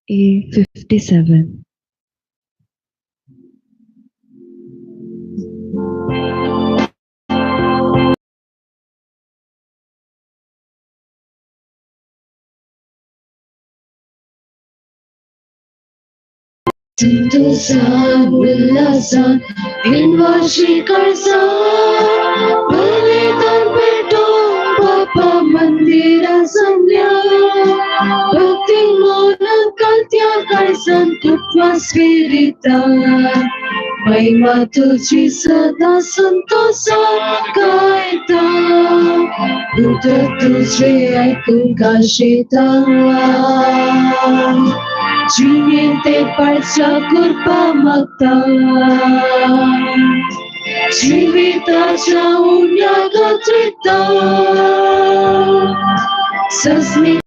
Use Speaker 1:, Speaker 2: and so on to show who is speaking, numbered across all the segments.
Speaker 1: A57.
Speaker 2: संतोषान उल्हासान दिनवाशी काळजान बलिदान पेटोवन बापा मंदिरा जमल्या भक्ती मौन कलत्या काळजान कुटुंबा स्पिरितान महिमा तुजी सदा संतोषान गायता उतर तुझे आयकूंक आशेता जिणेंत पाळच्या कृपा मागता जिविताच्या उण्या गत्रिता सजनी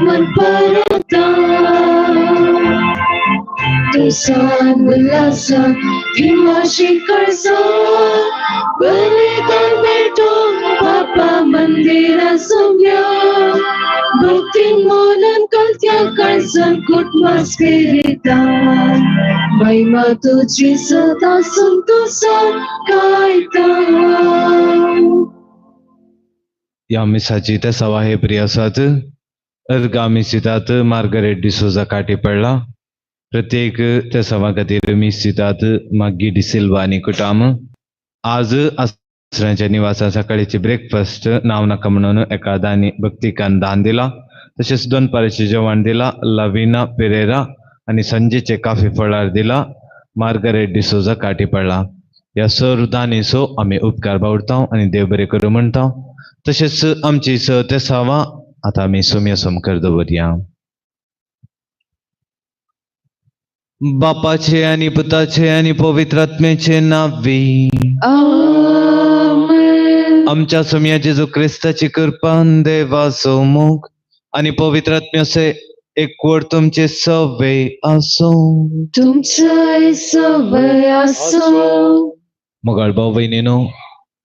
Speaker 2: मन परता तुसान उल्हासान दिनवाशी काळजान बलिदान पेटोवन बापा मंदिरा जमल्या भक्ती मौनान कलत्या काळजान कुटुंबा स्पिरितान महिमा तुजी सदा संतोषान गायता.
Speaker 3: ह्या मिसाची तेसावा हे प्रिय आसात अर्गां मीस दितात मार्गरेट डिसोजा काटी पडला प्रत्येक तेसावा खातीर मीस दितात माग्गी डिसिल्वा आनी कुटाम. आज आसऱ्यांच्या निवासा सकाळीचे ब्रेकफास्ट नांव नाका म्हणून एका दानी भक्तिकान दान दिला. तशेंच दनपाराचें जेवण दिला लविना पेरेरा आनी संजेचे काफी फळार दिला मार्गरेट डिसोजा काटी पडला. ह्या सर्व दानीचो आमी उपकार बावडता आनी देव बरें करूं म्हणटा. तशेंच आमची स तेसावां आतां आमी सोम्या सोमकर दवरया. बापाचे आनी पुताचे आनी पवित्र आत्म्याचे नांवी.
Speaker 2: आमेन.
Speaker 3: आमच्या सोम्या जेजू क्रिस्ताची कृपान देवाचो मोग आनी पवित्र आत्म्याचे एकवट तुमचे सवे आसूं.
Speaker 2: तुमचेय सवय आसूं.
Speaker 3: मोगाळ भाव भयणीनो,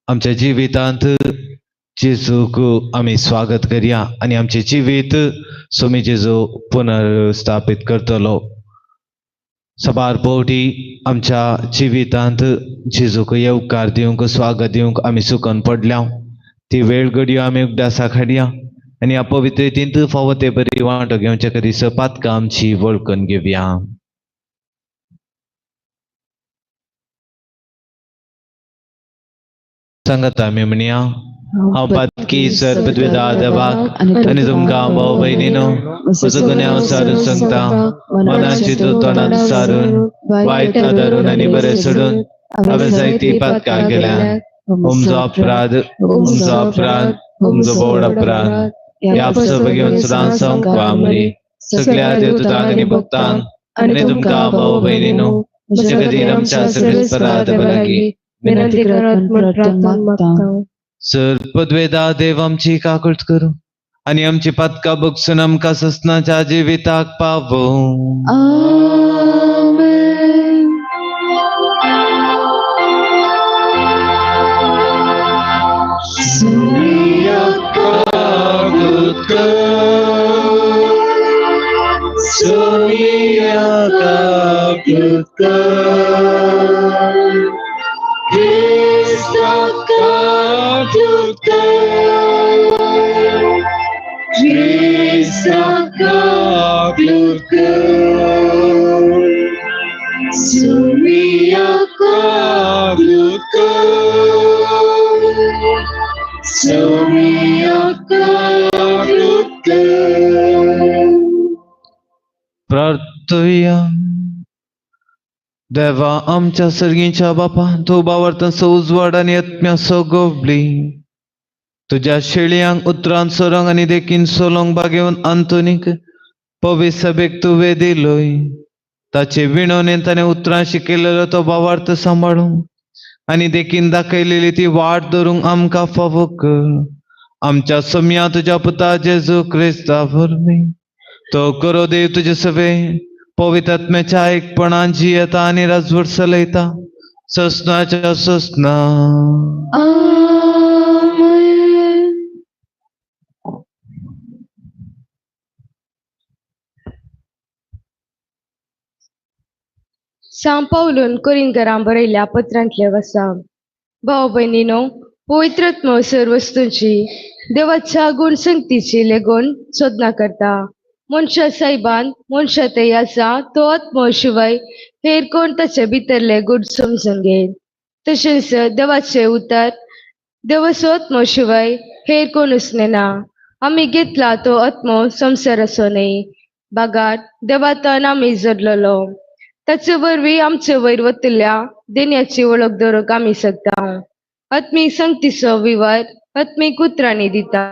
Speaker 3: आमच्या जिवितांत जेजूक आमी स्वागत करया आनी आमचें जिवीत सोमी जेजू पुनर्स्थापीत करतलो. सबार पावटी आमच्या जिवितांत जेजूक येवकार दिवंक स्वागत दिवंक आमी सुकन पडल्या. ती वेळ घडयो आमी उगडासाक हाडया आनी ह्या पवित्रेतींत फावो ते बरी वांटो घेवचे खातीर पातकां आमची वळखून घेवया. सांगात आमी म्हणया, हांव पातकी सर्पद्विधा देवाक आनी तुमकां भाव भयणीनो म्हजो गुन्यांव सारून सांगता. मनाची तोंडान सारून वायट नदरून आनी बरें सोडून हांवें जायती पातकां केल्या. उमजो अपराध, उमजो अपराध, उमजो बोड अपराध. ह्या सब घेवन सदां संकवा मरी सगळ्या देवदूतांक आनी भक्तांक आनी तुमकां भाव भयणीनो म्हजे खातीर आमच्या सर्वेस्परा देवा लागीं
Speaker 4: विनंती करात म्हूण प्रार्थना मागता.
Speaker 3: सर पदवेदा देव आमची काकूट करूं आनी आमची पातकां बगसून आमकां ससनाच्या जिविताक पावोवं.
Speaker 2: आमेन. सुमिया
Speaker 3: काकूट कर, सुमिया काकूट कर,
Speaker 2: क्रिस्ता काकूट कर, क्रिस्ता काकूट कर, सुमिया काकूट कर, सुमिया काकूट कर.
Speaker 3: प्रार्थुया. देवा आमच्या सर्गीच्या बापा, तूं बावर्तांचो उजवाड आनी आत्म्याचो गोबली तुज्या शेळयांक उतरान सोरोंक आनी देखीन सोलोंक बागेवन आंतोनीक पवित्र सभेक तुवें दिलोय. ताचे विणवणेन ताणें उतरां शिकयलेलो तो बावार्थ सांबाळूंक आनी देखीन दाखयलेली ती वाट धरूंक आमकां फावो कर. आमच्या सम्या तुज्या पुता जेजू क्रिस्ता वरवीं तो करो देव तुजे सवे पवित्र आत्म्याच्या एकपणान जियेता आनी राजवट चलयता ससनाच्या ससना.
Speaker 2: आमेन.
Speaker 4: सांव पावलून कोरिंकरां बरयल्ल्या पत्रांतले वसा. भाव भयणीनो, पवित्रात्मो सर्व वस्तूंची देवाच्या गुण संगतीची लेगून सोदना करता. मनशा सायबान मनशा थंय आसा तो आत्मो शिवाय हेर कोण ताचे भितरले गूण समजून घेत. तशेंच देवाचे उतर देवाचो आत्मो शिवाय हेर कोणूच नेना. आमी घेतला तो आत्मो संवसाराचो न्हय, बागार देवातान आमी जोडलेलो. ताचे वरवीं आमचे वयर वतल्या देण्याची वळख दवरूंक आमी शकता. आत्मीक संगतीचो विवर आत्मीक उतरांनी दिता,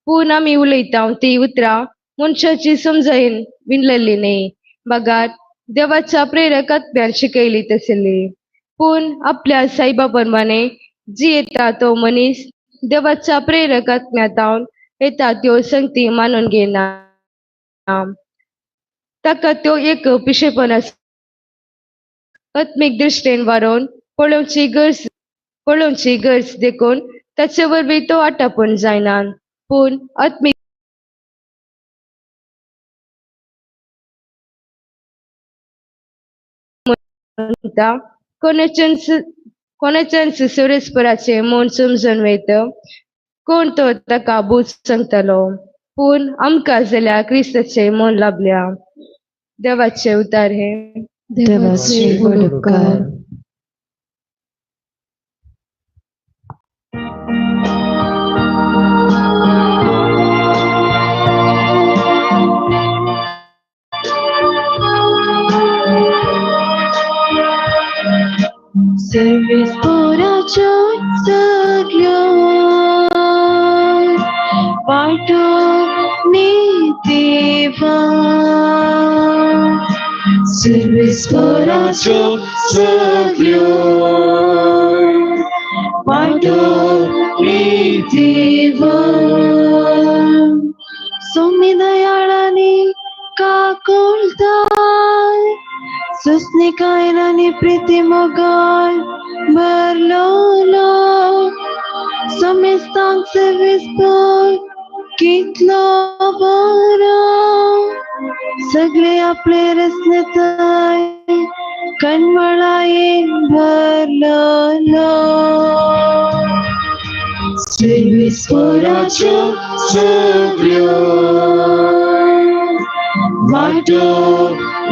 Speaker 4: पूण आमी उलयता ती उतरां मनशाची समजायेन विणलेली न्हय, बागार देवाच्या प्रेरक आत्म्यान शिकयली तसली. पूण आपल्या सायबा प्रमाणे जियेता तो मनीस देवाच्या प्रेरक आत्म्यातावन येता त्यो संगती मानून घेना. ताका त्यो एक पिशेपण आसा. आत्मीक दृश्टीन वारोवन पळोवची गरज देखून ताचे वरवीं तो आटापून जायना. पूण आत्मीक म्हणटा कोणाच्यान सर्वेस्पराचें मन समजून वयता, कोण तो ताका बूज सांगतलो. पूण आमकां जाल्यार क्रिस्ताचें मन लाभल्या. देवाचे उतार हे.
Speaker 1: देवाचे व्हड उपकार.
Speaker 5: सर्वेस्पराच्या सगळ्यो वाटो नितीवा.
Speaker 2: सर्वेस्पराच्यो सगळ्यो वाटो नितीवा.
Speaker 5: सोमी दयाळांनी काकुळताय, सुस्निकायन आनी प्रिती मोगाळ भरलोलो. समेस्तांक सर्वेस्पर कितलो बरो, सगळे आपले रसनताय कणमळायेन भरलोलो.
Speaker 2: सर्वेस्पराच्यो सगळ्यो वाटो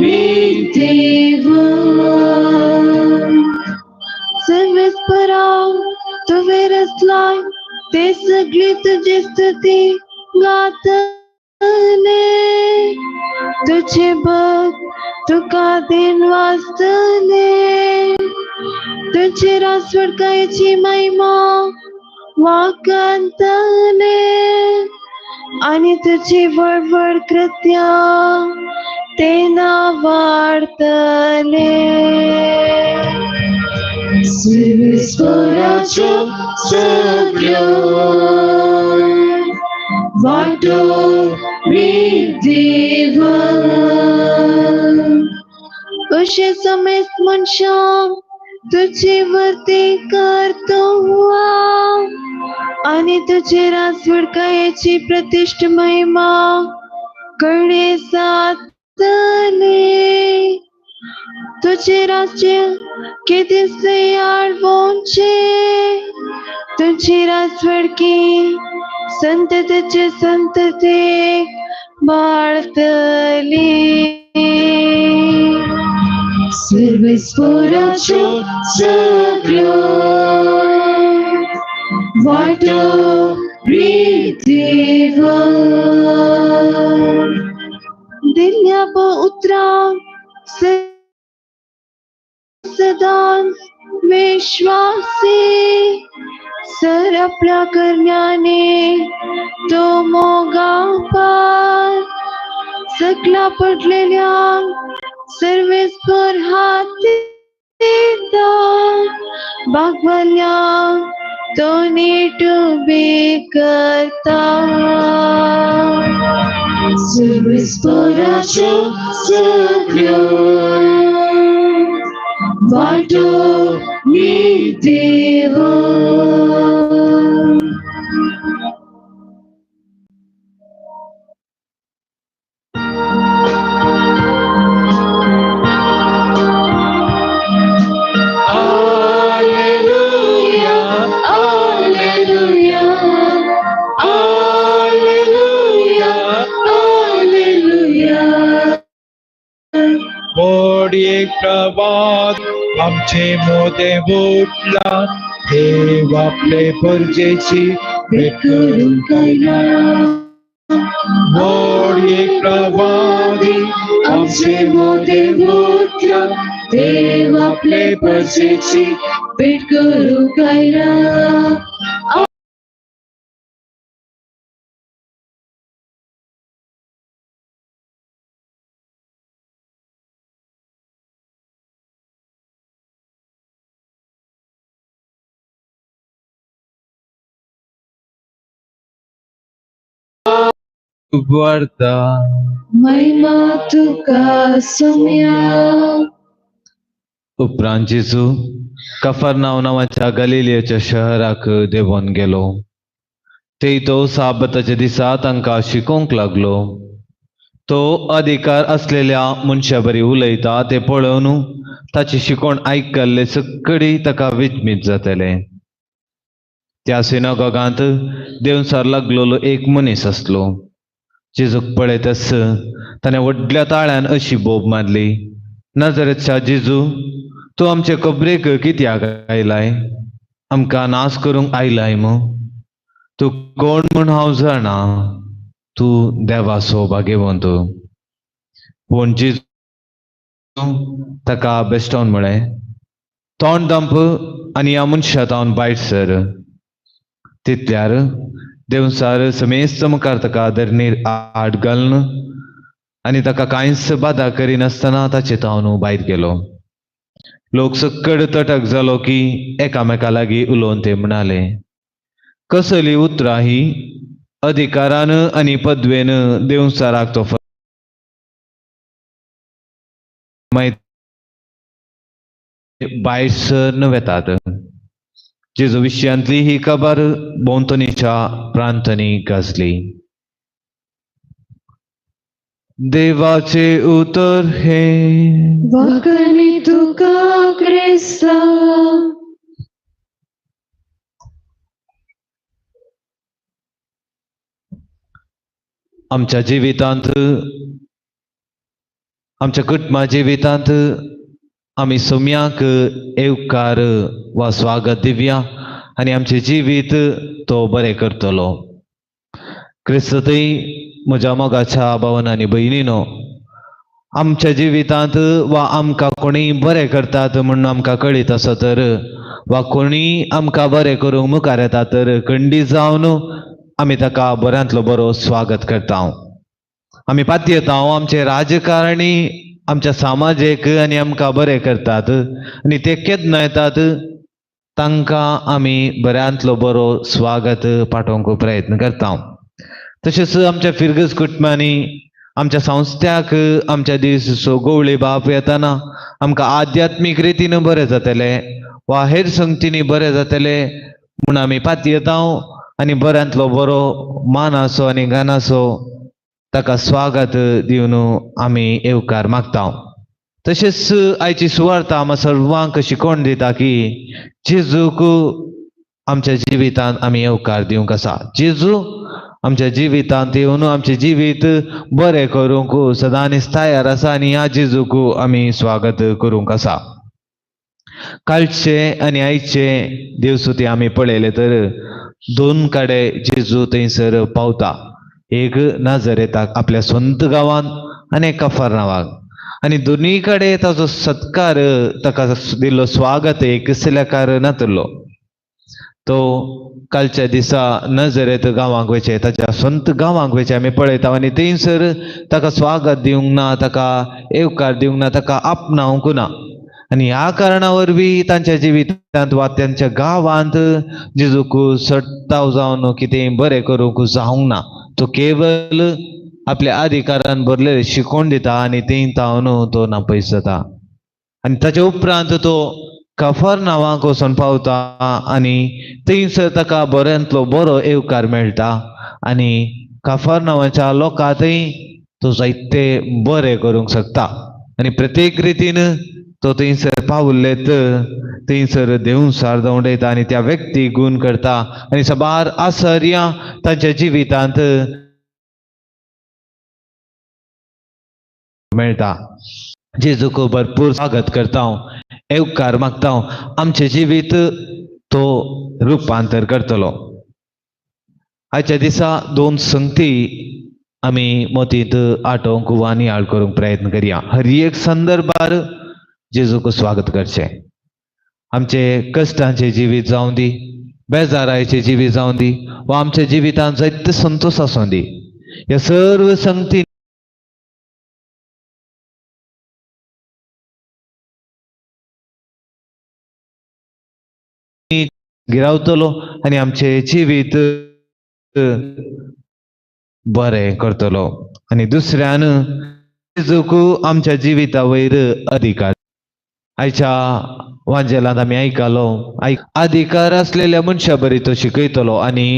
Speaker 2: नितीवा.
Speaker 5: सर्वेस्परा तुवें रचलाय ते सगळी तुजी स्तुती गातले. तुझे भक्त तुका दिन वाचतले. तुझे रासवडकायेची महिमा वाकंतले आनी तुजी व्हड व्हड कृत्यां ते ना वाडतले.
Speaker 2: सर्वेस्पराच्यो सगळ्यो वाटो नितीवा.
Speaker 5: अशें समेस्त मनशांक तुजी वर्ती करतो आनी तुजे रासवडकायेची प्रतिश्ठ महिमा कळ्ळे जातले. तुझे राज्य केदिसले आडवोचे, तुझी रासवडकी संततेचे संततेक बाळतली.
Speaker 2: सर्वेस्पराच्यो सगळ्यो वाटो नितीवा.
Speaker 5: दिल्या उतरां सदांच विश्वासी, सर आपल्या करण्याने तो मोगा पार. सकला पडलेल्यांक सर्वेस्पर हात दिता, बागवल्यांक तो नीट उबे करता.
Speaker 2: सर्वेस्पराच्यो सगळ्यो वाटो नितीवा. व्हड एक प्रभात आमचे मोदें उठला, देव आपले परजेची भेट करूंक आयला. व्हड एक प्रभाती आमचे मोदें उठला, देव आपले परजेची भेट करूंक आयला.
Speaker 3: वार्ता
Speaker 5: महिमा तुका सोम्या.
Speaker 3: उपरांत जेजू कफरनाव नांवाच्या गलिलियाच्या शहराक देंवोन गेलो. थंय तो साबताच्या दिसा तांकां शिकोवंक लागलो. तो अधिकार असलेल्या मनशा बरी उलयता तें पळोवन ताची शिकोवण आयकल्ले सकडी ताका विचमीत जातले. त्या सिनागोगांत देंवचार लागलेलो एक मनीस आसलो. जेजूक पळयतच ताणें व्हडल्या ताळ्यान अशी बोब मारली, नजरेच्या जेजू, तूं आमचे कबरेक कित्याक आयलाय? आमकां नाश करूंक आयलाय मू? तूं कोण म्हूण हांव जाणा, तूं देवाचो भागेवंत. पूण जेजू ताका बेश्टोवन म्हळें, तोंड धांप आनी ह्या मनशा तावन भायर सर. तितल्यार देंवचार समेस्त मुखार ताका धरणीर आड घालून आनी ताका कांयच बादा करिनासतना ताचे तावन भायर गेलो. लोक सक्कड तटक जालो की एकामेका लागीं उलोवन ते म्हणाले, कसली उतरां ही? अधिकारान आनी पदवेन देंवचाराक तो फर्मायता, भायर सरन वेतात. जेजू विशयांतली ही खबर भोंवतणीच्या प्रांतांनी गाजली. देवाचे उतर हे
Speaker 5: वाकणी तुका क्रिस्ता.
Speaker 3: आमच्या जिवितांत, आमच्या कुटुंबा जिवितांत आमी सोम्याक येवकार वा स्वागत दिवया आनी आमचें जिवीत तो बरें करतलो. क्रिस्तय म्हज्या मोगाच्या भावन आनी भयणीनो, आमच्या जिवितांत वा आमकां कोणीय बरें करतात म्हूण आमकां कळीत आसा तर, वा कोणीय आमकां बरें करूंक मुखार येता तर खंडीत जावन आमी ताका बऱ्यांतलो बरो स्वागत करता. आमी पातयेता आमचे राजकारणी आमच्या समाजेक आनी आमकां बरें करतात आनी ते केन्ना येतात तांकां आमी बऱ्यांतलो बरो स्वागत पाठोवंक प्रयत्न करता. तशेंच आमच्या फिरगज कुटुंबांनी आमच्या संस्थ्याक आमच्या दीस गवळी बाप येताना आमकां आध्यात्मीक रितीन बरें जातलें वा हेर संगतींनी बरें जातलें म्हूण आमी पातयेता आनी बऱ्यांतलो बरो मानाचो आनी गानाचो ताका स्वागत दिवन आमी येवकार मागता. तशेंच आयची सुवार्ता आमकां सर्वांक शिकोवन दिता की जेजूक आमच्या जिवितांत आमी येवकार दिवंक आसा. जेजू आमच्या जिवितांत येवन आमचें जिवीत बरें करूंक सदांच तयार आसा आनी ह्या जेजूक आमी स्वागत करूंक आसा. कालचे आनी आयचे देवसुती आमी पळयले तर दोन कडेन जेजू थंयसर पावता. एक नाजरेताक आपल्या स्वंत गांवांत आनी एक कफरनावाक, आनी दोनूय कडेन ताचो सत्कार ताका दिल्लो स्वागत एक कसल्याकार नातलो. तो कालच्या दिसा नजरेत गांवांक वयचें, ताच्या स्वंत गांवांक वयचें आमी पळयता आनी थंयसर ताका स्वागत दिवंक ना, ताका येवकार दिवंक ना, ताका आपणावंक ना. आनी ह्या कारणा वरवीं तांच्या जिवितांत वा तांच्या गांवांत जेजूक सट्टाव जावन कितें बरें करूंक जावंक ना. तो केवल आपल्या अधिकारान भरलेले शिकोवन दिता आनी थंय तावन तो नापयस जाता. आनी ताच्या उपरांत तो कफर नांवाक वचोन पावता आनी थंयसर ताका बऱ्यांतलो बरो येवकार मेळटा आनी कफर नांवाच्या लोकां थंय तो जायते बरें करूंक शकता. आनी प्रत्येक रितीन तो थंयसर पावले तर थंयसर देंवचार धांवडयता आनी त्या व्यक्ती गूण करता आनी साबार आसर्यां तांच्या जिवितांत मेळटा. जेजूक भरपूर स्वागत करता, येवकार मागता, आमचें जिवीत तो रुपांतर करतलो. आयच्या दिसा दोन संगती आमी मतींत आटोवंक वा नियाळ करूंक प्रयत्न करया. हर एक संदर्भार जेजूक स्वागत करचें. आमचे कश्टांचें जिवीत जावं दी, बेजारायचें जिवीत जावं दी, वा आमच्या जिवितांत जायते संतोश आसूं दी, ह्या सर्व संगती गिरावतलो आनी आमचें जिवीत बरें करतलो. आनी दुसऱ्यान जेजूक आमच्या जिविता वयर अधिकार. आयच्या वांजेलांत आमी आयकलो, अधिकार आसलेल्या मनशा बरी तो शिकयतलो आनी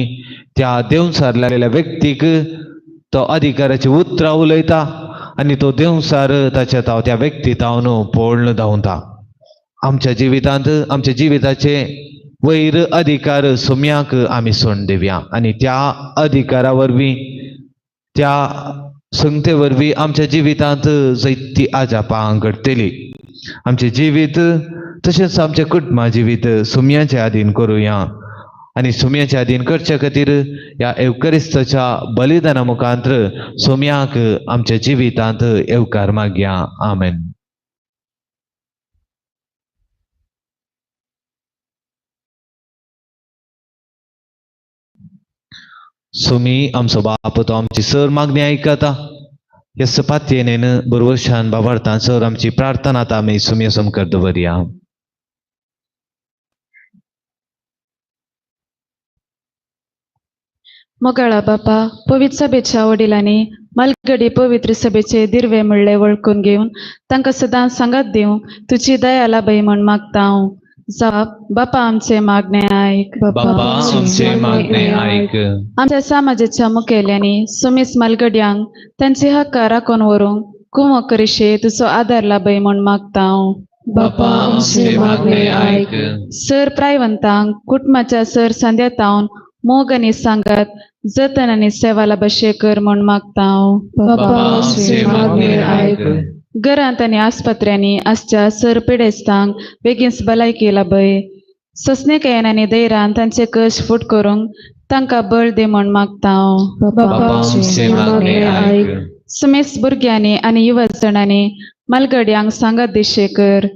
Speaker 3: त्या देंवसार व्यक्तीक तो अधिकाराची उतरां उलयता आनी तो देंवसार ताच्या ताव त्या व्यक्ती तावन पळोवन धांवता. आमच्या जिवितांत आमच्या जिविताचे वयर अधिकार सोम्याक आमी सोडून दिवया आनी त्या अधिकारा वरवीं, त्या संगते वरवीं आमच्या जिवितांत जैती आजापां घडटली. आमचें जिवीत तशेंच आमचें कुटुंबा जिवीत सुम्याचे आदीन करुया आनी सुम्याचे आदीन करचे खातीर ह्या एवकरिस्ताच्या बलिदाना मुखांत्र सोम्याक आमच्या जिवितांत येवकार मागया. आमेन. सुमी आमचो बाप तो आमची सर मागणी आयकता. ह्या सपात्येनेन बरवशान बाबार्थान सर आमची प्रार्थना आतां आमी सुमया समकर दवरया.
Speaker 6: मोगाळा बापा, पवित्र सभेच्या वडिलांनी मालगडी पवित्र सभेचे दिर्वे म्हणले वळखून घेवन तांकां सदांच सांगात दिवंक तुजी दया लाभय म्हूण मागता हांव. जाप बापा आमचे मागणे आयक.
Speaker 3: बापा आमचे मागणे आयक.
Speaker 6: आमच्या समाजाच्या मुखेल्यांनी सुमीस मालगड्यांक तांचे हक्क राखून व्हरूंक कुमक करिशे तुजो आदार लाभय म्हूण मागता हांव.
Speaker 3: बापा आमचे मागणे आयक.
Speaker 6: सर प्रायवंतांक कुटुंबाच्या सर सांद्यातावन मोग आनी सांगात जतन आनी सेवा लाभशे कर म्हूण मागता हांव.
Speaker 3: बापा आमचे मागणे आयक.
Speaker 6: घरांत आनी आस्पत्र्यांनी आसच्या सर पिडेस्तांक बेगीन भलायकी लाभय. ससनेकायेन आनी धैर्यान तांचे कश फूट करूंक तांकां बळ दी म्हूण मागता हांव.
Speaker 3: बापा आमचे मागणे आयक.
Speaker 6: समेस्त भुरग्यांनी आनी युवा जाणांनी मालगड्यांक सांगात दिशे कर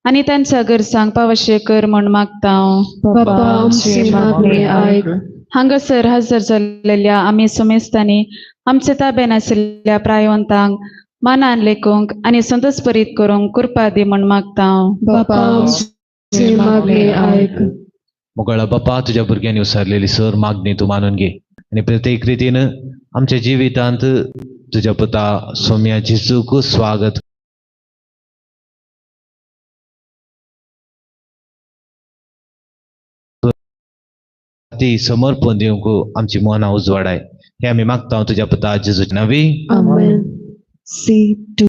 Speaker 6: आनी तांच्या गरजांक पावशे कर म्हूण मागता हांव.
Speaker 1: बापा आमचे मागणे आयक.
Speaker 6: हांगासर हजर जाल्लेल्या आमी समेस्तांनी आमचे ताब्यान आशिल्ल्या प्रायवंतांक मानान लेखूंक आनी संतोषभरीत करूंक कृपा दी म्हूण मागता हांव.
Speaker 1: बापा आमचे मागणे आयक.
Speaker 3: मोगाळा बापा, तुज्या भुरग्यांनी उसारलेली सर मागणी तूं मानून घे आनी प्रत्येक रितीन आमच्या जिवितांत तुज्या पुता सोम्या जेजूक स्वागत ती समर्पण दिवंक आमची मनां उजवाडाय हे आमी मागता तुज्या पुता जेजूच्या नांवी.
Speaker 1: आमेन. C2.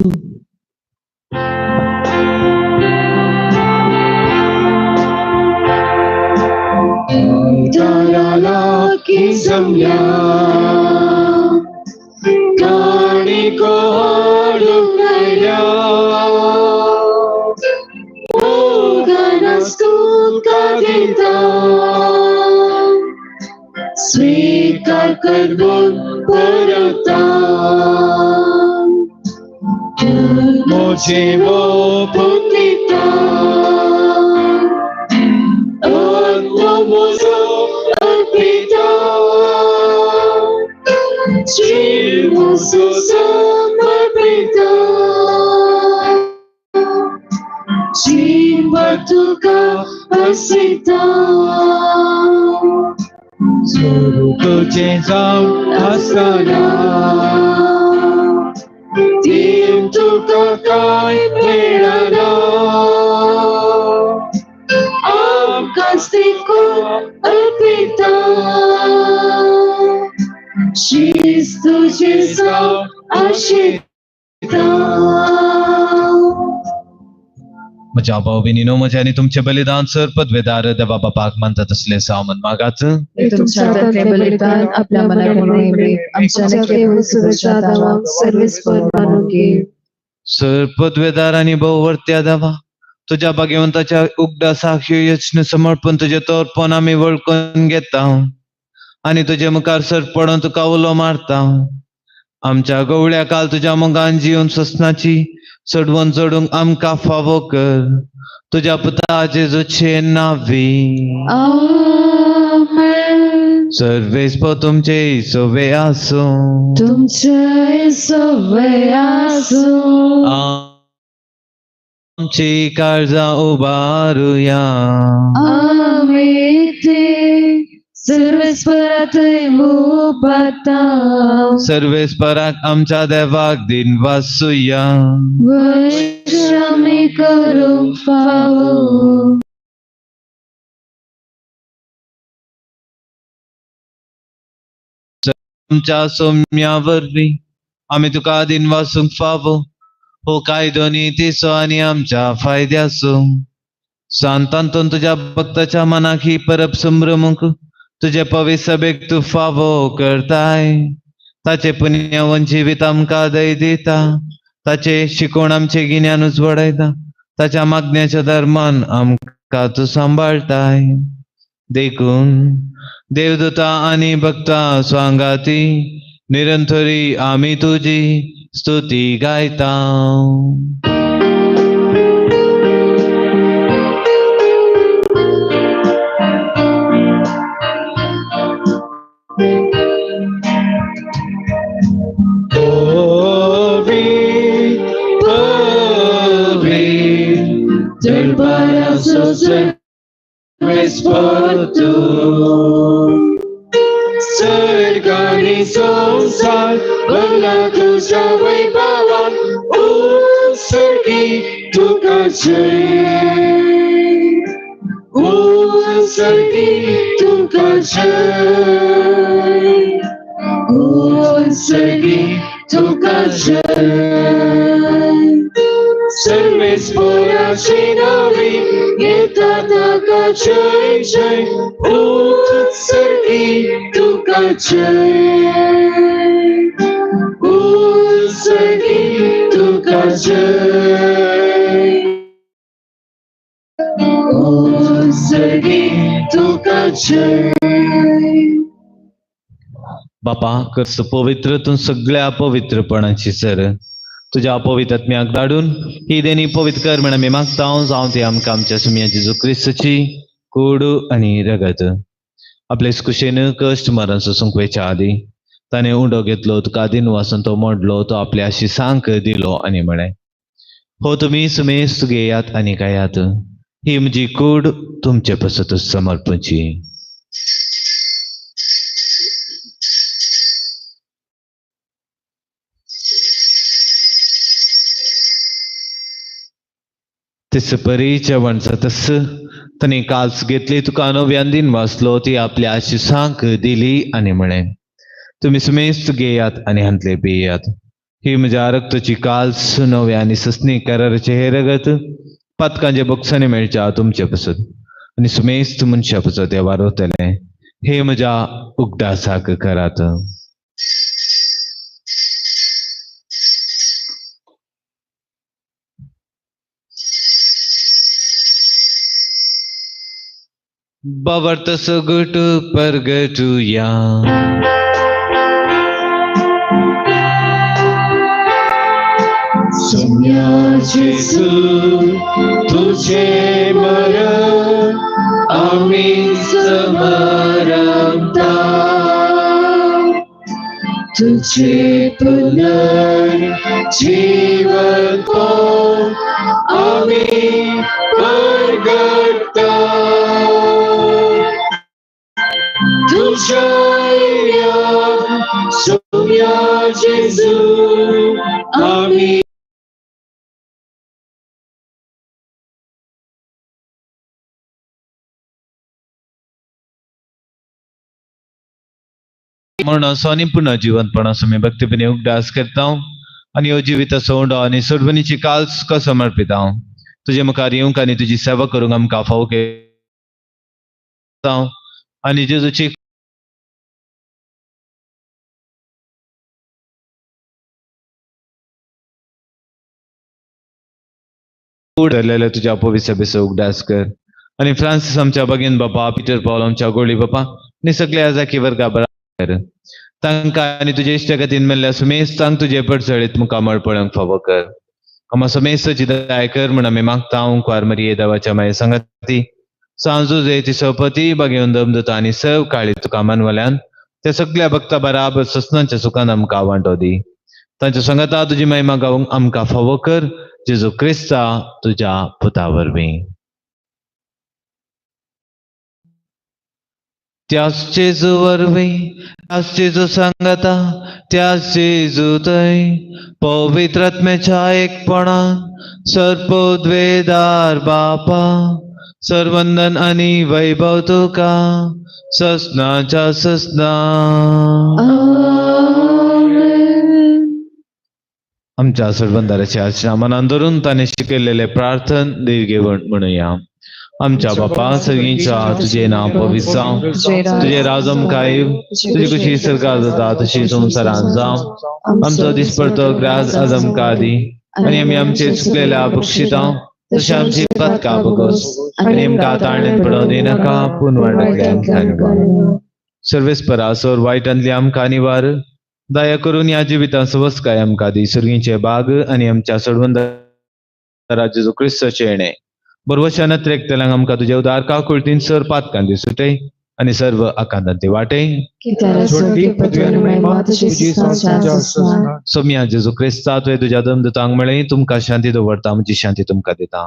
Speaker 2: की संज्ञा काणिको हाडूंक आयल्या, मोगान तुमकां दिता, स्वीकार कर म्हूण परता, म्हजें ओंपून दिता, आत्मो म्हजो अर्पिता, जीव म्हजो समर्पिता, जीव तुका आसयता,
Speaker 3: स्वरूपचें जावन आसतना
Speaker 2: तीं तुका कांय मेळना, आमकां देखून अर्पिता, शीस तुजें जावन आशिता.
Speaker 3: म्हज्या भाव भयणीनो, म्हजें आनी तुमचें बलिदान सर पदवेदार देवा बापाक मानता तसलें सावन मागात.
Speaker 1: तुमच्या हातांतलें बलिदान आपल्या मनाक आमच्या सर्वेस्पर मानून घे.
Speaker 3: सर पदवेदार आनी भोववर्त्या देवा तुज्या भाग्यवंताच्या उगडासाक ह्यो यत्न समर्पण तुजें तोरपण आमी वळखून घेता आनी तुजे मुखार सर पडोन तुका उलो मारता. आमच्या गवळ्या काल तुज्या मोगान जिवन सोसनाची चडवण चडूंक आमकां फावो कर. तुज्या पुता जेजूचे नांवी.
Speaker 5: आमेन.
Speaker 3: सर्वेस्पो तुमचे सोवे आसूं.
Speaker 5: तुमचे सवे आसूं.
Speaker 3: आमची काळजां उबारुया.
Speaker 5: आमी ती सर्वेस्पराथंय उबारता.
Speaker 3: सर्वेस्पराक आमच्या देवाक दिन वासुया.
Speaker 5: वश आमी करूंक फावो.
Speaker 3: आमच्या सोम्या वरवीं आमी तुका दिन वासूंक फावो. हो कायदो नितीचो आनी आमच्या फायद्याचो. सांतांतून तुज्या भक्ताच्या मनाक ही परब संभ्रमूंक तुजे पवित्र सभेक तूं फावो करताय. ताचे पुण्यवन जिवीत आमकां दय दिता. ताचे शिकोवण आमचें गिन्यान उजवाडायता. ताच्या मागण्याच्या धर्मान आमकां तूं सांबाळटाय. देखून देवदूता आनी भक्ता स्वांगाती निरंतरी आमी तुजी स्तुती गायता.
Speaker 2: दरबाराचो सर्वेस्पर तूं. सर्ग आनी संवसार भरला तुज्या वैभवान. उत्सर्गी तुका जय. उत्सर्गी तुका जय. उत्सर्गी तुका जय. सर्वेस्पराचे नावे येता ताका जय जय. उत्सर्गी तुका जय. उत्सर्गी तुका जय. उत्सर्गी तुका जय.
Speaker 3: बापा कर्स पवित्र तूं सगळ्या अपवित्रपणाची सर तुज्या अपवित्र आत्म्याक धाडून ही देणी पवित्र कर म्हण आमी मागता. जावं ती आमकां आमच्या सुमया जेजू क्रिस्तची कूड आनी रगत. आपले कुशेन कश्ट मरण सोसूंक वयच्या आदीं ताणें उंडो घेतलो, तुका दिन वासून तो मोडलो, तो आपल्या शिसांक दिलो आनी म्हळें, हो तुमी सुमेस्त घेयात आनी खायात. ही म्हजी कूड तुमचे पसत समर्पणची. तेच परी जेवण जातस ताणें काल्स घेतली, तुका नव्यान दिन वाचलो, ती आपल्या शिसांक दिली आनी म्हळें, तुमी सुमेस्त घेयात आनी हांतले पियात. ही म्हज्या रक्ताची काल्स नव्या आनी ससनी कराराचें हें रगत पातकांच्या बोक्सांनी मेळच्या तुमचे पसत आनी सुमेस्त मनशा पसत देवार वतलें. हे म्हज्या उगडासाक करात. बावर्त सगट परगटुया.
Speaker 2: सोम्या जेजू तुझे मरण आमी समरता. तुझे पुनर्जीवन आमी परगटता. तुझ्या सोम्या जेजू आमी
Speaker 3: मरणाचो आनी पुनः जिवंतपणाचो आमी भक्तीपणी उगडास करता आनी ह्यो जिविताचो उंडो आनी सोडवणीची काल तुका समर्पिता. तुजे मुखार येवंक आनी तुजी सेवा करूंक आमकां फावो केता आनी जेजूची धरलेल्या तुज्या पवित्र सभेचो उगडास कर आनी फ्रांसीस आमच्या बागेन बापा, पिटर पावल आमच्या गोळी बापा आनी सगल्या आजाकी वर्गा बरा तांकां आनी तुजे इश्टागतीन मेल्ल्या सुमेस्तांक तुजे पडसळीत मुखामळ पळोवंक फावो कर. आमा समेस्तची दया कर म्हूण आमी मागता. कुंवार मरिये देवाच्या माये सांगाती सांजू जयती सपती बागेवन दमदता आनी सव काळी तुका मानवल्यान त्या सगल्या भक्ता बराबर ससनांच्या सुखान आमकां वांटो दी. तांच्या सांगाता तुजी महिमा गावंक आमकां फावो कर, जेजू क्रिस्ता तुज्या पुता वरवीं. त्याच जेजू वरवीं, त्याच जेजू सांगाता, त्याच जेजू थंय पवित्र आत्म्याच्या एकपणान सर्पोद्वेदार बापा, सर्वंदन आनी वैभव तुका ससनाच्या ससना. आमच्या सरबंदाराच्या आचरणा मनान धरून ताणें शिकयलेले प्रार्थन दीर्घेवण म्हणुया. आमच्या बापा सगळींच्या तुजें नांव पवित्र जावं, तुजें राज आमकां येवं, तुजी खुशी सरकार जाता तशी संवसारांत जावं. आमचो दिसपडतो ग्रास आज आमकां दी आनी आमी आमचे चुकलेल्या बक्षितां तशें आमची पदकां बगोस आनी आमकां ताळणेन पडोवं दिनाका, पूण वाडटल्यान निवार. सर्वेस्परा सोर वायटांतली आमकां निवार, दया करून ह्या जिवितांत सवस्काय आमकां दी. सर्गींचे बाग आनी आमच्या सोडवंदारा जेजू क्रिस्ताचें येणें बरवशान त्रेकतल्यांक आमकां तुजे उदार काकुळतीन सर पातकां सुटय आनी सर्व आकांतांती वाटय. सोम्या जेजू क्रिस्ता तुवें तुज्या दमदूतांक म्हळें, तुमकां शांती दवरता, म्हजी शांती तुमकां दिता.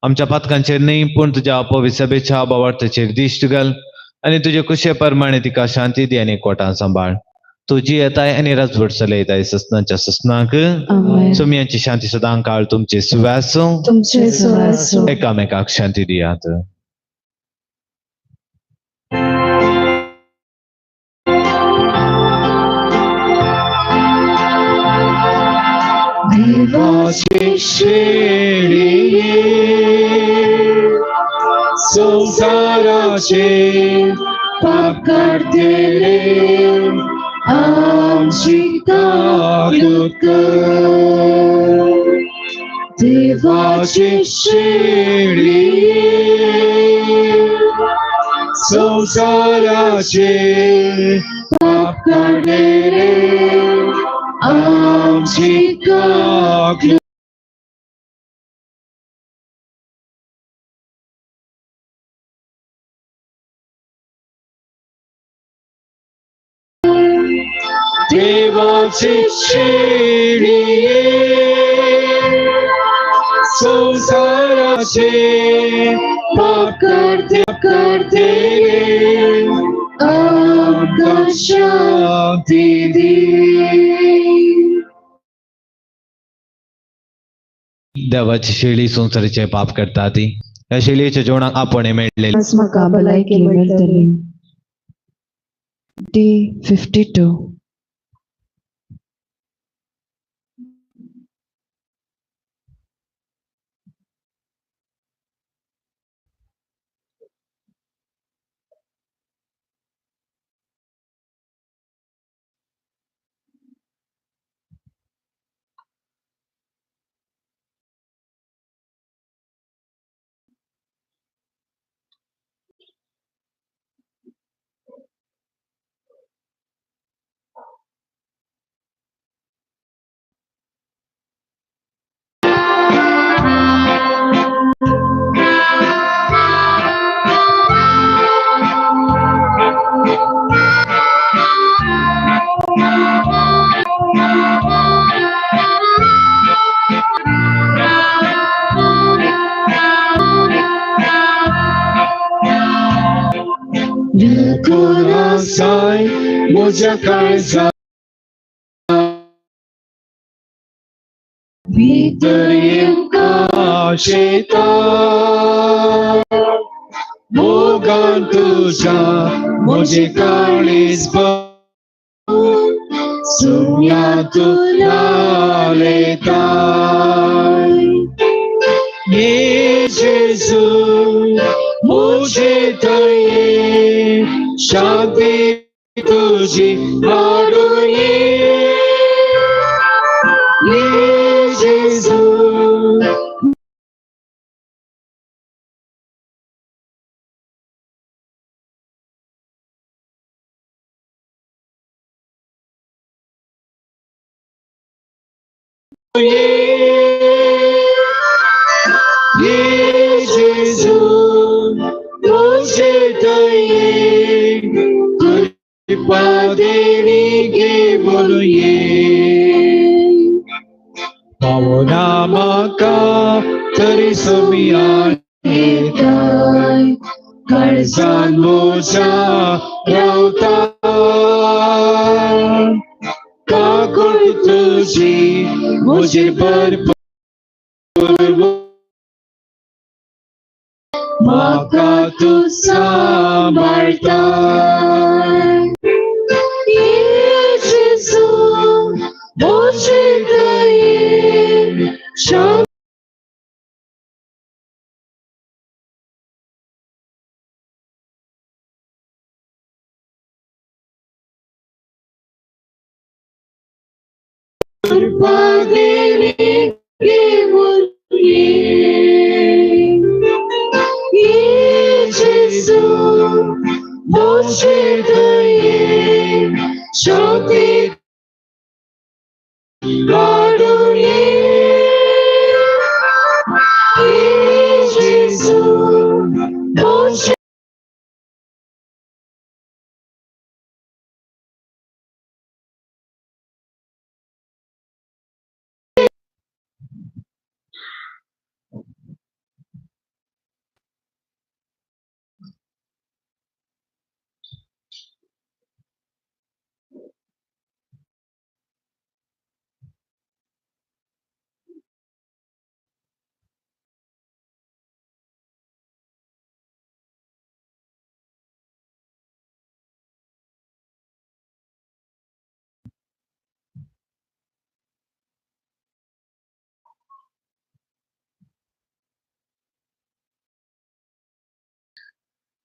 Speaker 3: आमच्या पातकांचेर न्हय पूण तुज्या पवित्र सभेच्या भावार्थाचेर दिश्ट घाल आनी तुजे कुशे प्रमाणे तिका शांती दी आनी कोटां सांबाळ. तुजी येताय आनी राजवट चलयताय ससनाच्या ससनाक. सोम्यांची शांती सदां काळ तुमचे सुवासो,
Speaker 5: तुमचे सुवासो.
Speaker 3: एकामेकाक शांती दियात.
Speaker 2: देवाची शेळी संसाराचे पाप काडटले आमची काकूट कर. देवाची शेळी संसाराचे पाप काडटले आमची काकूट. देवाची शेळी संसाराचे पाप करते करते आमकां शांती दी.
Speaker 3: देवाची शेळी संवसाराचे पाप करता ती ह्या शेळयेच्या जेवणाक आपण मेळ्ळेले
Speaker 1: म्हाका भलायकी मेळटली. D52.
Speaker 2: Coração, muja casa, भीतर काशेता मोगान तुझ्या म्हजे काळीज सुम्या तुला लेताय. ये जेजू म्हजे थंय शांती तुझी हाडून ये. ये जेजू ये जेजू म्हजे दयेन कृपा देणी घेवन ये. पावना म्हाका तरी समियान येताय काळजान म्हज्या रावता काकूळ तुजी म्हजेर भरपूर म्हाका तूं सांबाळटा. ये जेजू म्हजे दयेन कृपा देणी घेवन ये. ये जेजू म्हजे दयेन शांती हाडून ये. ये जेजू म्हजे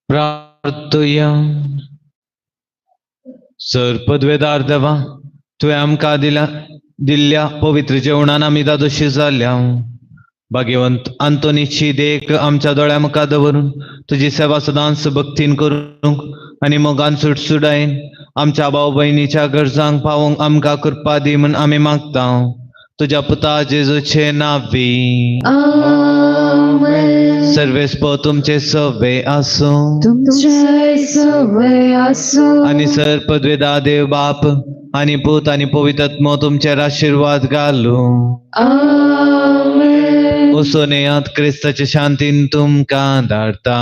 Speaker 3: प्रार्थुया. सर पदवेदार देवा, तुवें आमकां दिल्ल्या पवित्र जेवणान आमी दादोशी जाल्या. भाग्यवंत आंतोनीची देख आमच्या दोळ्या मुखार दवरून तुजी सेवा सदांच भक्तीन करूंक आनी मोगान सुटसुडायन आमच्या भाव भयणीच्या गरजांक पावोवंक आमकां कृपा दी म्हूण आमी मागता. तुज्या पुता जेजूचे नांवी.
Speaker 5: आमेन.
Speaker 3: सर्वेस्पो तुमचे सवे आसूं.
Speaker 5: तुमचे सवे आसूं.
Speaker 3: आनी सर पदवेदा देव बाप आनी पूत आनी पवित्र आत्मो तुमचेर आशिर्वाद घालूं.
Speaker 5: आमेन.
Speaker 3: वचून येयात, क्रिस्ताचे शांतीन तुमकां धाडटा.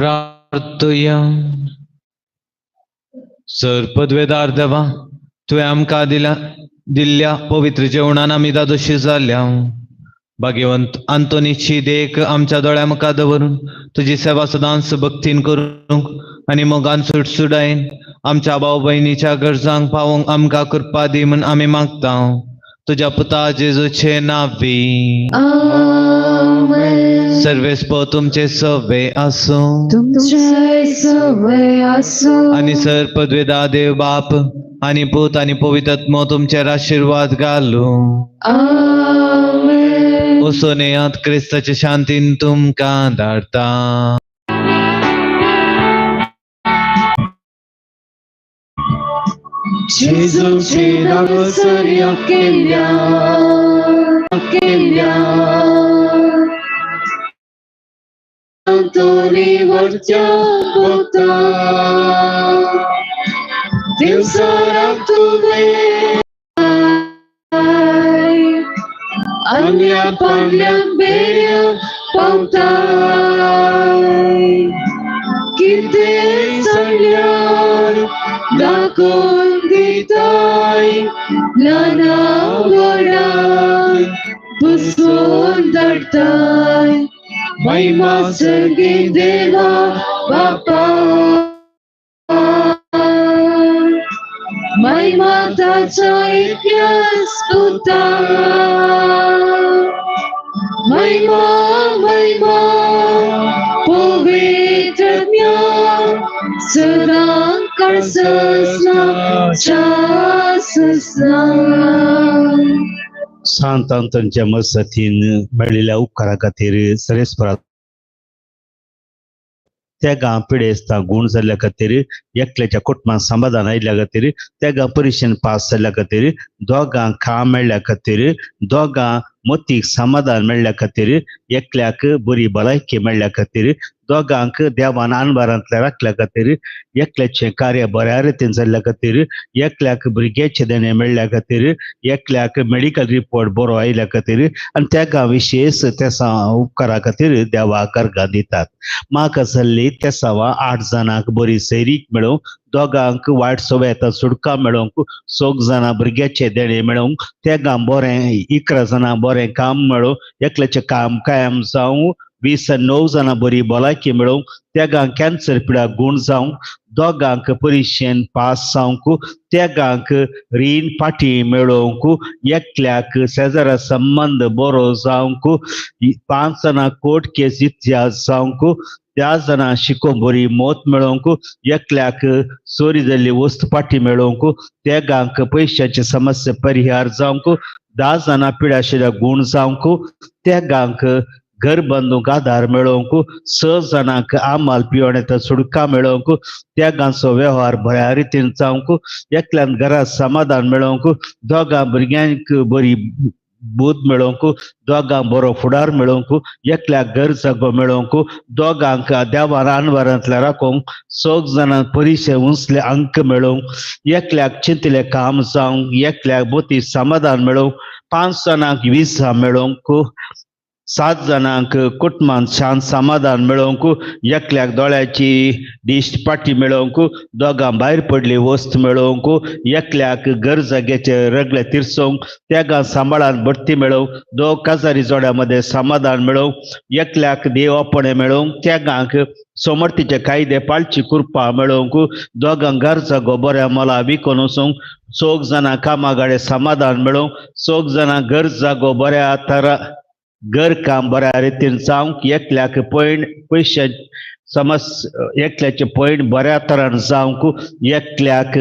Speaker 3: प्रार्थया. सर पदवेदार देवा, तुवें आमकां दिल्या दिल्ल्या पवित्र जेवणान आमी दादोशी जाल्या. भाग्यवंत आंतोनीची देख आमच्या दोळ्या मुखार दवरून तुजी सेवा सदांच भक्तीन करूंक आनी मोगान सुटसुडायन आमच्या भाव भयणीच्या गरजांक पावोवंक आमकां कृपा दी म्हूण आमी मागता, तुज्या पुता जेजूचे नांवी.
Speaker 5: आमेन.
Speaker 3: सर्वेस्पो तुमचे सवे आसूं.
Speaker 5: तुमचे सवय आसूं.
Speaker 3: आनी सर पदवेदा देव बाप आनी पूत आनी पवित्र तुमचेर आशिर्वाद घालूं.
Speaker 5: आमेन.
Speaker 3: वचून येयात, क्रिस्ताचे शांतीन तुमकां धाडटा.
Speaker 2: जेजूचे नांव सर्या केल्या केल्या अंतोनी वरच्या होता दिवसारात तुवें अन्या पांडल्या बेड्या पावताय कितें चडल्यार दाखोवन दिताय ल्हाना व्हडाक बसोवन धाडटाय महिमा सर्गी देवा बापा, महिमा ताच्या एकल्याच पुता, महिमा महिमा पवित्रज्ञा सदां काळसना ससना.
Speaker 7: सांत अंतोनच्या मजतीन मेळिल्ल्या उपकारा खातीर सरेस्परात त्या पिडेस्तां गूण जाल्ल्या खातीर, एकल्याच्या कुटुंबान समाधान आयिल्ल्या खातीर, तेगां परिक्षेन पास जाल्ल्या खातीर, दोगांक काम मेळ्ळ्या खातीर, दोगां मतीक समाधान मेळ्ळ्या खातीर, एकल्याक बरी भलायकी मेळ्ळ्या खातीर, दोगांक देवान आनबारांतल्या राखल्या खातीर, एकल्याचें कार्य बऱ्या रितीन जाल्ल्या खातीर, एकल्याक भुरग्याचें देणें मेळ्ळ्या खातीर, एकल्याक मेडिकल रिपोर्ट बरो आयिल्ल्या खातीर आनी तेगा विशेश तेसा उपकारा खातीर देवाक अर्गां दितात. म्हाका जाल्ली तेसावां 8 जाणांक बरी सैरीक मेळोवंक, दोगांक वायट सवयेंत सुटका मेळोवंक, 6 जाणां भुरग्याचें देणें मेळोवंक, तेगां बरें 11 जाणां बरें काम मेळोवंक, एकल्याचें काम कायम जावं, 29 जाणां बरी भलायकी मेळोवंक, तेगांक कॅन्सर पिडा गूण जावंक, दोगांक परिक्षेन पास जावंक, तेगांक रीण फाटी मेळोवंक, एकल्याक शेजारा संबंद बरो जावंक, 5 जाणां कोर्ट केस इतिहास जावंक, 10 जाणां शिकोवंक बरी मत मेळोवंक, एकल्याक चोरी जाल्ली वस्त फाटी मेळोवंक, तेगांक पयशांची समस्या परिहार जावंक, 10 जाणां पिडाशिल्ल्या गूण जावंक, तेगांक घर बांदूंक आदार मेळोवंक, 6 जाणांक आमाल पिवण्यात सुटका मेळोवंक, त्यागांचो वेव्हार बऱ्या रितीन जावंक, एकल्यान घरांत समाधान मेळोवंक, दोगां भुरग्यांक बरी बोध मेळोवंक, दोगांक बरो फुडार मेळोवंक, एकल्याक घर जागो मेळोवंक, दोगांक देवान आनवारांतल्या राखोवंक, 6 जाणांक परिक्षे उंचले अंक मेळोवंक, एकल्याक चिंतले काम जावंक, एकल्याक बोती समाधान मेळोवंक, 5 जाणांक विसा मेळोवंक, 7 जाणांक कुटुंबांत शांत समाधान मेळोवंक, एकल्याक दोळ्याची दिश्ट पाटी मेळोवंक, दोगां भायर पडली वस्त मेळोवंक, एकल्याक घर जाग्याचे रगले तिरसोवंक, तेगां सांबाळान बडती मेळोवंक, दोग काजारी जोड्या मदें समाधान मेळोवंक, एकल्याक देवापणे मेळोवंक, तेगांक समर्थीचे कायदे पाळची कृपा मेळोवंक, दोगांक घर जागो बऱ्या मोला विकून वचूंक, 6 जाणां कामागाडे समाधान मेळोवंक, 6 जाणां घर जागो बऱ्या तरा घर काम बऱ्या रितीन जावंक, एकल्याक पयण पयशे समज एकल्याचे पयण बऱ्या तरान जावंक, एकल्याक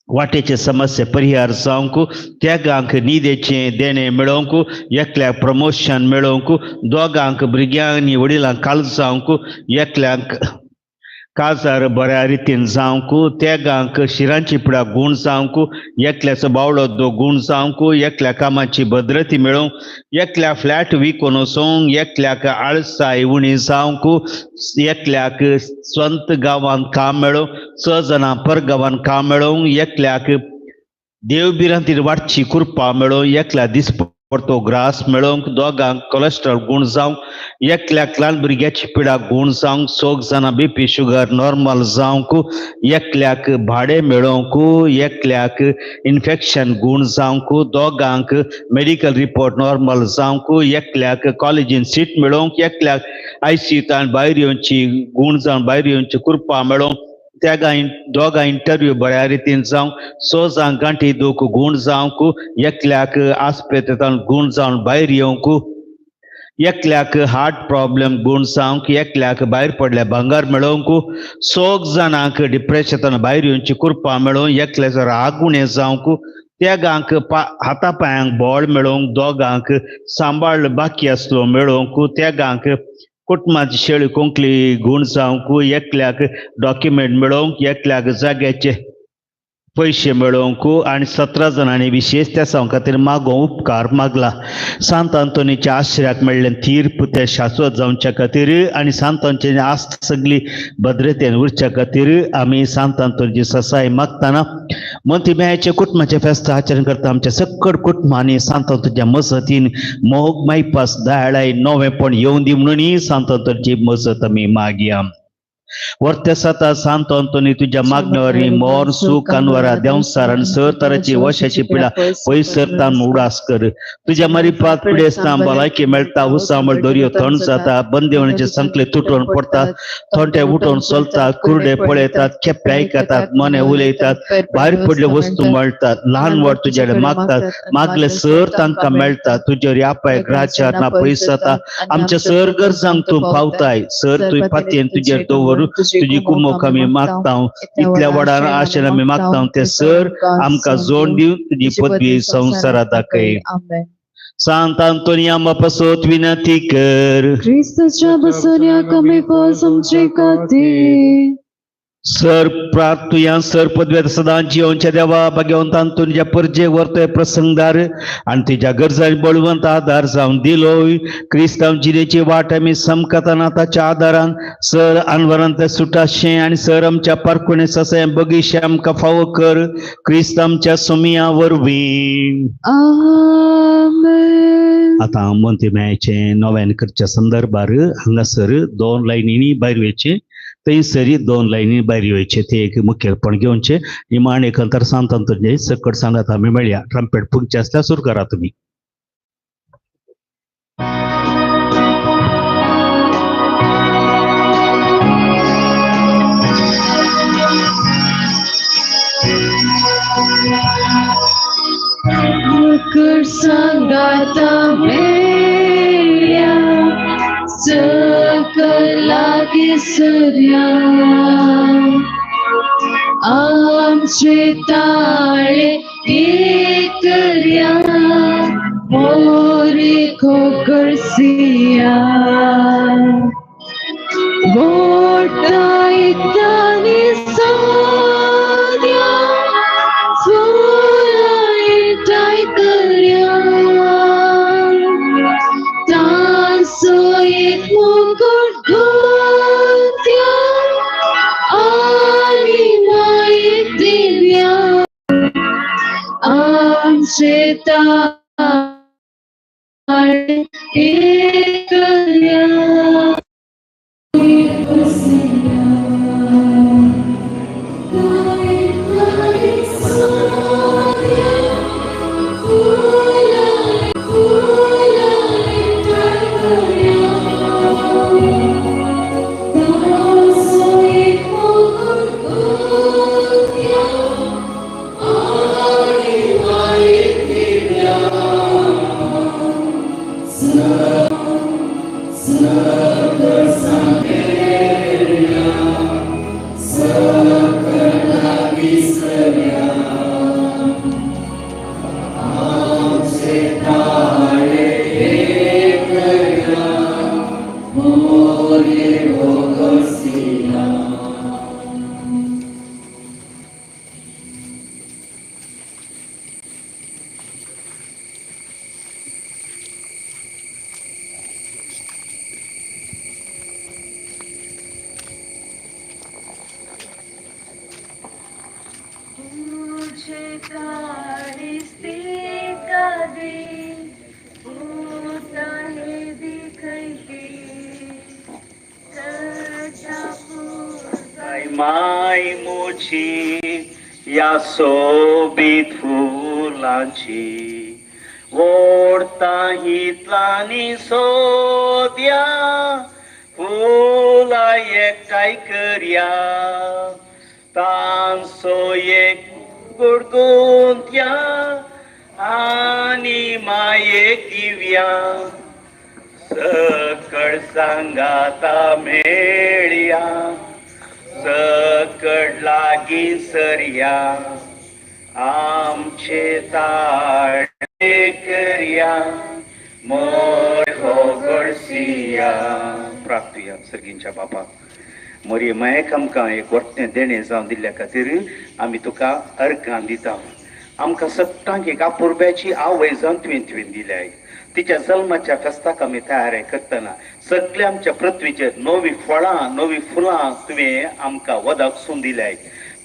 Speaker 7: वाटेचे समस्या परिहार जावंक, तेगांक न्हिदेचें देणें मेळोवंक, एकल्याक प्रमोशन मेळोवंक, दोगांक भुरग्यांनी वडिलांक काल जावंक, एकल्याक काजार बऱ्या रितीन जावंक, तेगांक शिरांची पिडा गूण जावंक, एकल्याचो बावळो दो गूण जावंक, एकल्या कामाची भद्रती मेळोवंक, एकल्या फ्लॅट विकून वचोंक, एकल्याक आळसाय उणी जावंक, एकल्याक स्वंत गांवांत काम मेळोवंक, 6 जाणां परगांवांत काम मेळोवंक, एकल्याक देव भिरांतीर वाडची कृपा मेळोवंक, एकल्या दिसप परतो ग्रास मेळोवंक, दोगांक कोलेस्ट्रॉल गूण जावंक, एकल्याक ल्हान भुरग्याची पिडा गूण जावंक, सोग जाणां बीपी शुगर नॉर्मल जावंक, एकल्याक भाडें मेळोवंक, एकल्याक इन्फेक्शन गूण जावंक, दोगांक मेडिकल रिपोर्ट नॉर्मल जावंक, एकल्याक कॉलेजीन सीट मेळोवंक, एकल्याक आयसीयूतान भायर येवची गूण जावन भायर येवची कृपा मेळोवंक, तेगा दोगां इंटरव्यू बऱ्या रितीन जावंक, स जांक गांठी दूख गूण जावंक, एकल्याक आस्पेतान गूण जावन भायर येवंक, एकल्याक हार्ट प्रॉब्लम गूण जावंक, एकल्याक भायर पडल्या भांगर मेळोवंक, सोग जाणांक डिप्रेशनान भायर येवची कृपा मेळोवंक, एकल्याचो राग उणें जावंक, तेगांक हाता पांयांक बळ मेळोवंक, दोगांक सांबाळ बाकी आसलो मेळोवंक, तेगांक कुटुंबाची शेळी कोंकली गूण जावंक, एकल्याक डॉक्युमेंट मेळोवंक, एकल्याक जाग्याचे पयशे मेळोवंक आनी 17 जाणांनी विशेश त्या खातीर मागोवंक उपकार मागला. सांत आंतोनीच्या आश्रयाक मेळ्ळें तीर्प ते शाश्वत जावच्या खातीर आनी सांत आंतोनीची आस्त सगळी भद्रतेन उरच्या खातीर आमी सांत आंतोनीची ससाय मागतना मंत्री मेयाचे कुटुंबाचें फेस्त आचरण करता. आमच्या सकड कुटुंबांनी सांत आंतोनीच्या मजतीन मोग मायपास दयाळाय नवेंपण येवन दी म्हणून सांत आंतोनीची मजत आमी मागया. वर्ते सता सांत आंतोनी तुज्या मागण्यावरी मोर सुख अनवरा देंवसार आनी सर तराची वशाची पिडा पयस सरतान उडास कर. तुज्या मारिपात पिडेस्तां भलायकी मेळटा, उसामळ दोरयो थंड जाता, बंदेवण्याचे संकले तुटोवन पडटा, थोंटे उठोवन चलतात, कुरडे पळयतात, खेपे आयकतात, मोने उलयतात, भायर पडल्यो वस्तू मेळटात, ल्हान व्हड तुज्या कडेन मागतात, मागले सर तांकां मेळटा. तुजेर यापाय ग्राचार ना पयस जाता, आमच्या सर गरजांक तूं पावताय, सर तुय पातयेन तुजेर दवर, तुजी कुमोक आमी मागता. इतल्या व्हडान आशेन आमी मागता ते सर आमकां जोड दिवन तुजी पदवी संवसारात दाखय. सांत आंतोनी आमकां पासत विनंती कर.
Speaker 5: क्रिस्ताच्या बसोन्या कमी पावस आमचे खातीर.
Speaker 7: सर प्रार्थुया. सर पदव्यात सदां जियोनच्या देवा भाग्यवंत आंतोनीच्या परजे वर्तय प्रसंगदार आनी तुज्या गरजांनी बळवंत आदार जावन दिलोय. क्रिस्तांव जिणेची वाट आमी समकतना ताच्या आदारान सर अनवरांत सुटाशें आनी सर आमच्या पारकुणे ससाय बगीशे आमकां फावो कर. क्रिस्तांवच्या सोमिया वरवीं.
Speaker 5: आमेन.
Speaker 7: आतां मंत्री मेळचें नव्यान करच्या संदर्भार हांगासर 2 लायनींनी भायर वयचें, थंयसरी 2 लायनी भायर वयचे, ते एक मुखेलपण घेवचें. निमाण एकंतर सांत आंतोनी सकट सांगात आमी मेळया. ट्रम्पेट फुंकचे आसल्यार सुरू करा तुमी.
Speaker 2: मुकुट सांगाता मेळ्या सकला सूर्या, आमचे ताळे एकर्या मोरे खोकरसिया, बोटायतानी साद्या फुलायताय कर्या, तासो एक मुकुट घात्या आणि मायेक दिव्या, आमचे ताळे एकर्या.
Speaker 7: My मुजी या सोबीत फुलांची ओडता हितलांनी सोद्या फुलां एकठांय करया तांचो एक गुडगुंत्या आनी मायेक दिव्या सकळ सांगाता मेळया सकळ लागीं सरया आमचे ताळे करया मोर होगडसिया. प्राप्तुया सर्गींच्या बापा मोरये मायेक आमकां एक वर्तणे देणें जावन दिल्ल्या खातीर आमी तुका अर्घां दिता. आमकां सगटांक एक आपुरब्याची आवय जावन तुवें तुवें दिल्या. तिच्या जल्माच्या फेस्ताक आमी तयारी करतना सगल्या आमच्या पृथ्वीचेर नवी फळां नवी फुलां तुवें आमकां वदक दिल्याय.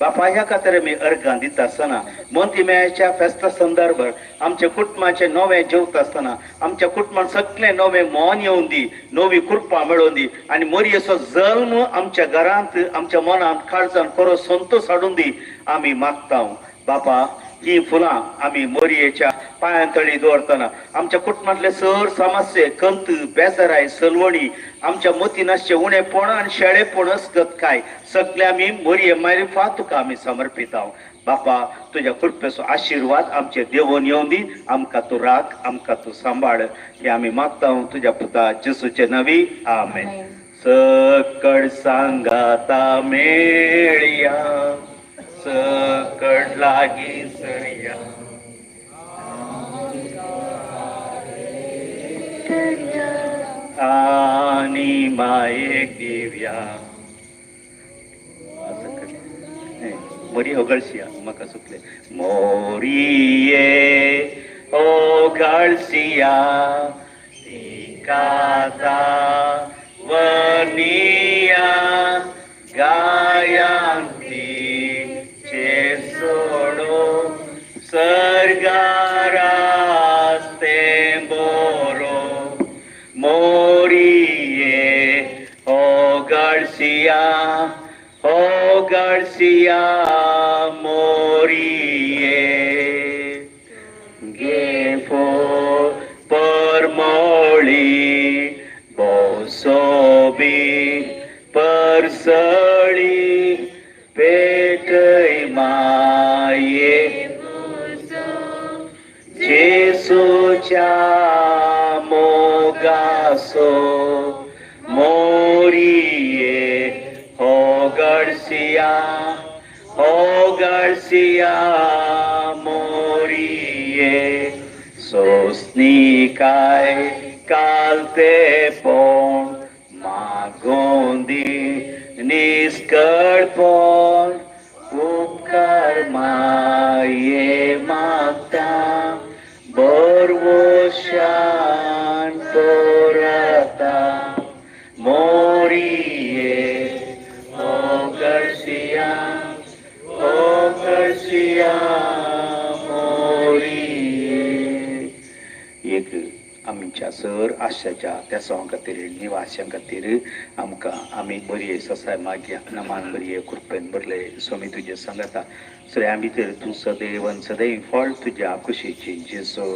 Speaker 7: बापा ह्या खातीर आमी अर्घां दिता आसतना मोंतीमेळाच्या फेस्ता संदर्भार आमच्या कुटुंबाचें नवें जेवता आसतना आमच्या कुटुंबान सगळें नवें मन येवन दी, नवी कृपा मेळोवन दी आनी मोरयेचो जल्म आमच्या घरांत आमच्या मनांत काळजान खरो संतोश हाडून दी आमी मागता. बापा ही फुलां आमी मोरयेच्या पांयां तळी दवरतना आमच्या कुटुंबांतले सर समस्ये कंत बेजाराय सलवणी आमच्या मतीन आसचें उणेपण आनी शेळेपण असगत काय सगळे आमी मोरये मारिफा तुका आमी समर्पिता. बापा तुज्या कृपेचो आशिर्वाद आमचे देवोन येवन दी, आमकां तूं राख, आमकां तूं सांबाळ हे आमी मागता तुज्या पुता जेसूचे नांवी. आमेन. सकळ सांगाता मेळया सकळ लागीं सरया आनी मायेक दिव्या. मोरी ओगळसिया म्हाका सुकले. मोरिये ओगळसिया तिका वनिया गायांती सोडो सर्गारास्ते बोरो. मोरिये ओगळसिया ओगळसिया मोरिये गे परमोळी बोसोबी परसळी पेटय माये जेसूच्या मोगासो. मोरिये होगडसिया होगडसिया मोरिये सोसनिकाय कालतेपण मागोंदी निस्कळपण उपकार माये मागता बरवशान पोरता. मोरिये ओगडसिया ओगडसिया मोरिये. एक आमच्या सर आशाच्या त्या सवां खातीर निवास्यां खातीर आमकां आमी बरये ससाय मागया. नमान बरये कृपेन भरले स्वामी तुजे सांगता सगळ्या भितर तूं सदैव सदैव फळ तुज्या कुशीची जेसो.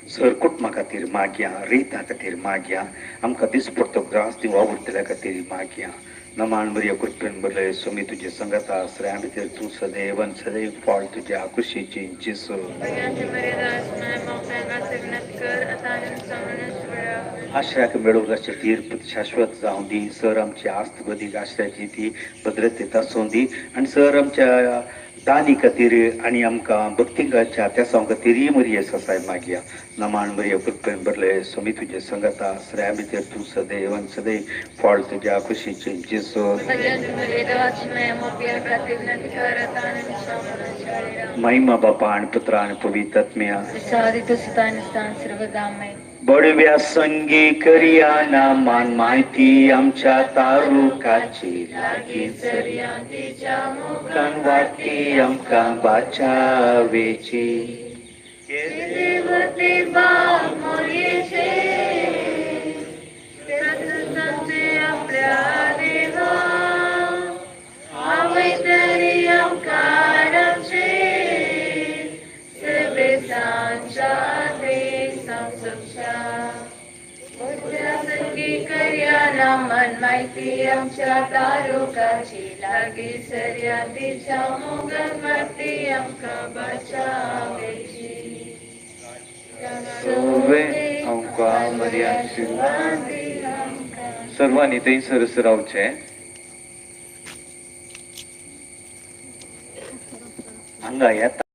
Speaker 7: सर कुटुंबा खातीर मागया, रिता खातीर मागया, आमकां दिसपडतो ग्रास ती वावुरतल्या खातीर मागया. नमान बरये कृपेन भरले स्वामी तुजे सांगता सगळ्या भितर तूं सदैव सदैव फळ तुज्या कुशीची जेसो. आश्रयाक मेळूंक अशें तीर्थ शाश्वत जावं दी. सर आमची आस्त बदीक आश्रयाची ती भद्रतेत आसूं दी आनी सर आमच्या दानी खातीर आनी आमकां भक्तिंगाच्या त्या सवां खातीरय मरये ससाय मागया. नमान मरये कृपेन भरले स्वामी तुजे सांगता सगळ्या भितर तूं सदैव आनी सदैव फळ तुज्या कुशीचें जेसो. महिमा बापा आनी पुत्रा आनी पवित्र आत्म्या. बडव्या संगी करया ना मान माहिती आमच्या तारुकाची लागीं सरया मुखान वाटी आमकां बाचावेची.
Speaker 2: मन माहिती आमच्या तारुकाची लागी सर्या तिच्या मोगान माती आमकां बचावेची.
Speaker 8: सोवे आमकां मरिया सर्वांनी थंयसरच रावचें. हांगा येता.